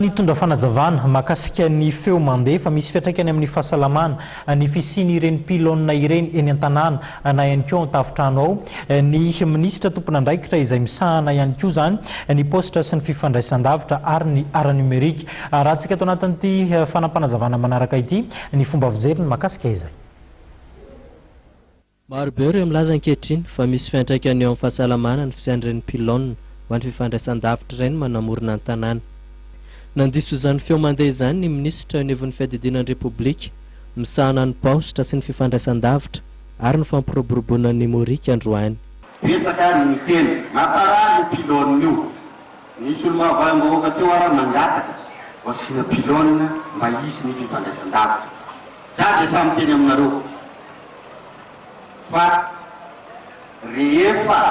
Nitondra fanazavana mahakasika ny feo mandeha fa misy fiantraikany amin'ny fahasalamana ny fisian'ireny pylône ireny eny an-tanàna na ihany koa ao an-tafontrano ao ny minisitra tompon'andraikitra izay misahana ihany koa izany ny paositra sy ny fifandraisan-davitra ary ny ara-nomerika. Arahantsika ato anatin'ity fanampanazavana manaraka ity ny fomba fijeriny mahakasika izay. Marobe ireo milaza ankehitriny fa misy fiantraikany eo amin'ny fahasalamana ny fisian'ireny pylônes ho an'ny fifandraisan-davitra ireny manamorona ny tanàna. Nandiso izany feo mandeha izany ny minisitra eo anivon'ny fiadidiana ny Repoblika misahana ny paositra sy ny fifandraisan-davitra ary ny fampiroboroboana ny nomerika androany. Betsaka ny miteny, mamparary io pylône io. Nisy olom-bavam-bahoaka teo ara nangataka ho asiana pylône mba hisy ny fifandraisan-davitra. Za dia sahy miteny aminareo. Fa rehefa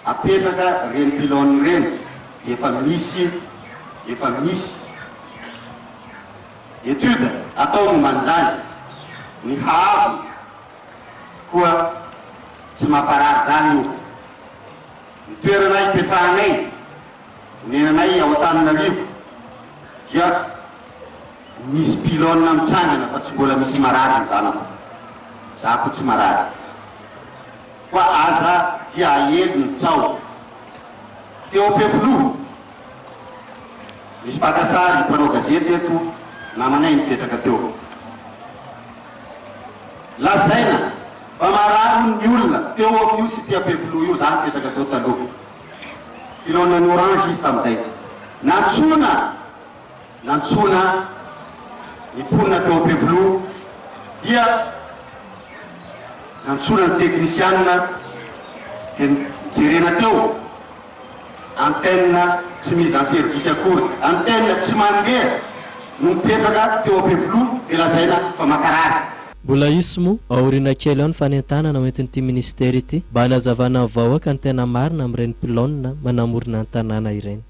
apetraka reny pylone reny dia efa misy efa misy etude atao momba an'izany, ny haavony koa tsy mamparary zany io. Ny toerana ipetrahanay, onenanay ao Antananarivo dia Misy pylone mitsangana fa tsy mbola misy marary ny zanako. Za koa tsy marary. Koa aza dia aely ny tsaho. Teo Ampefiloha, misy mpaka sary mpanao gazety eto namanay nipetraka teo. Lazaina fa marary hono ny olona teo amin'io cité Ampefiloha io, za nipetraka teo taloha. Pylone ny orange izy tamin'izay. Nantsoina. Nantsoina ny mponina teo Ampefiloha dia nantsoina ny teknisianina dia nojerena teo, antenne tsy mise en service akory, antenne tsy mandeha no mipetraka teo Ampefiloha dia lazaina fa mankarary. Mbola hisy moa aoriana kely ao ny fanentanana hoentin'ity minisitera ity mba hanazavana amin'ny vahoaka ny tena marina amin'ireny pylônes manamorona ny tanàna ireny.